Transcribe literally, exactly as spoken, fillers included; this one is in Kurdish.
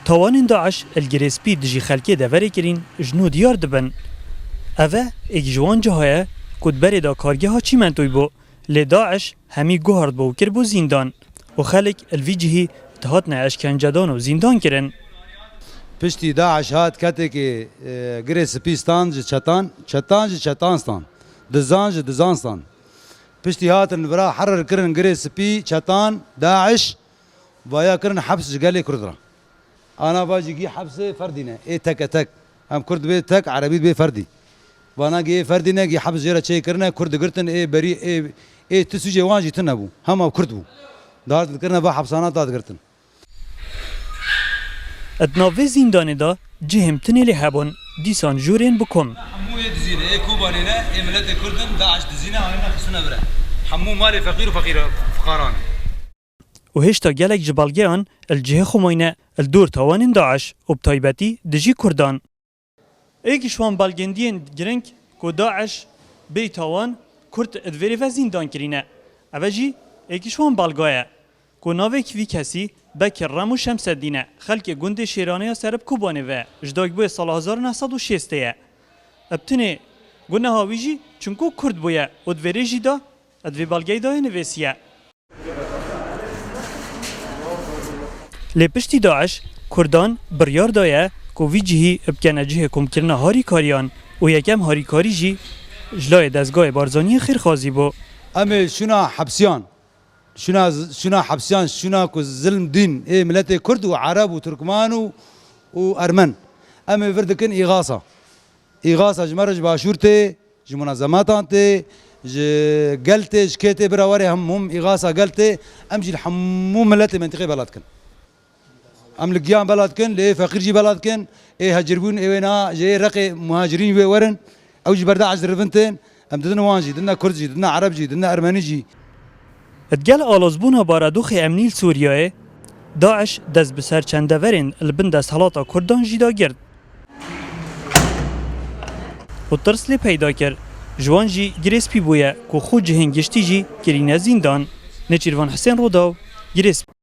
Tawanên DAIŞ li Girê Spî dijî xelkê deverê kirîn ji nû diyar dibin. Ev e êk ji wan ciha ye ku di berê de kargeha çîmentoyê bû, lê DAIŞ hemî guhardbû û kiribû zîndan û xelk li vî cihî dihatine eşkencedan û zîndan kirin. Piştî DAIŞ hat ketekê, e, Girê Spî stand ji çetan, çetan ji çetan stand, dizan ji dizan stand. Piştî hatin vira herir kirin Girê Spî, çetan, DAIŞ, vaya kirin heps ji gelê Kurd re. Ana va jî gî hepsê ferdî ne, ê teke tek. Em Kurd bê tek, Erebî bê ferdî. Vana gî ê ferdî ne, gî heps jê re çê kirine, Kurd digirtin, ê berî, ê, ê ti sûcê wan jî tune bû. Hema Kurd bû. Dihatin dikirine va hepsana da digirtin. Di nav vê zîndanê de cihê em tinê lê hebûn, dîsan jûrên bi kom. Hemû yê dizîne, ê Kobanê ne, ê miletê Kurd in, DAIŞ dizîne, anîne xistine vir e. Hemû malê feqîr û feqîr, fiqaran e. Û hêşta gelek ji belgeyan li cihê xwe mayne li dor tawanên DAIŞ û bi taybetî dijî Kurdan. Êk ji wan belgendiyên giring ku DAIŞ bêyî tawan Kurd di vêrê ve zîndan kirîne. Ev e jî êk ji wan belga ye ku navê vî kesî Bekir Remo Şemseddîn e, xelkê gundê Şêrane ya Serib Kobanê ve, ji dayikbûyê sala hezar û neh sed û şêstê ye. Bi tinê guneha wî jî çimkû Kurd bûye û di vêrê jî de di vê belgeyê de yê nivîsiye. Lê piştî DAIŞ, Kurdan biryar daye ku vî cihî bikene cihê komkirina harîkariyan û yekem harîkarî jî ji layê dezgahê Barzaniyê xêrxwazî bû. Em ê şûna hepsiyan, şûna, şûna hepsiyan, şûna ku zilm dîn ê miletê Kurd û Ereb û Turkman û, û Ermen. Em ê vir dikin îxasa. Îxasa ji me re ji başûr tê, ji munezematan tê, ji gel tê, ji kê tê, bira were hem hûm îxasa gel tê, em jî li hemû miletê mentiqê bela dikin. Em li giyan bela dikin, lê ê feqîr jî bela dikin, ê hecir bûn, ê wê na, ji ê reqê muhacirîn wê werin, ew ji ber DAIŞ dirivin tên, em didin wan jî, didine Kurd jî, didine Ereb jî, didine Ermenî jî. Di gel alozbûna baradoxê emnî li Sûriyeyê, DAIŞ dest bi ser çend deverên li bin desthilata Kurdan jî da girt. Û tirs lê peyda kir. Ji wan jî Girê Spî bûye ku xwe cihên giştî jî kirîne zîndan. Nêçîrvan Hisên Rodaw, Girê Spî.